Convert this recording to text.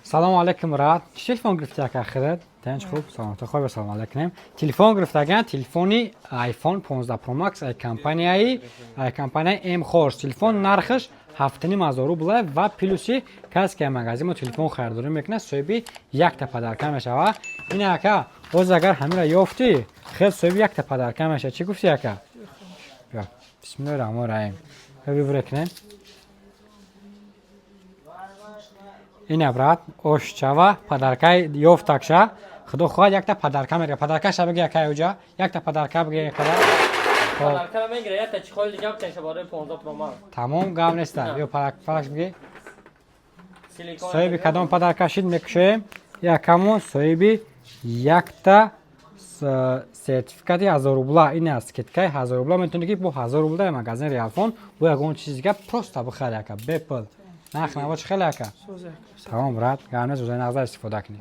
Салому алейкум, брат. Чӣ телефон гирифти, ака, хирад? Тинч, хуб, саломатӣ, хой, салом алейкум. Телефон гирифтаган, телефони iPhone 15 Pro Max ай компанияи M Horse. Телефон нархаш 7500 рубла ва плюси касе ки магазин мо телефон харидорӣ мекунад, соҳиби якта подарка мешава. Ин, ака, боз агар ҳамира ёфтӣ, хел соҳиби якта подарка мешава. Чӣ гуфтӣ, ака? Бисмиллоҳи раҳмони раҳим. Выбор кунем. Ина, брат, ошчава подаркаи ёфтакша. Худо хоҳад, якта подарка мегира. Подаркаша бигир, якай, уҷа. Якта подарка бигир, якада. Подаркара мегира, якта чехоли дига битеша барои 15 Pro Max. Тамом, гап неста. Ё подаркаш бигир. Силикон. Соҳиби кадом подарка шид, мекушоем. Якамон соҳиби якта сертификати 1000 рубла. Ин аст скидкаи 1000 рубла. Метавонӣ ки бо 1000 рубла дар магазин Реалфон бо ягон чизи дига просто бихари, ака, бепул. Нарх наво чӣ хеле, ака? Тамом, брат, гап нест, рӯзаи нағза истифода кунӣ.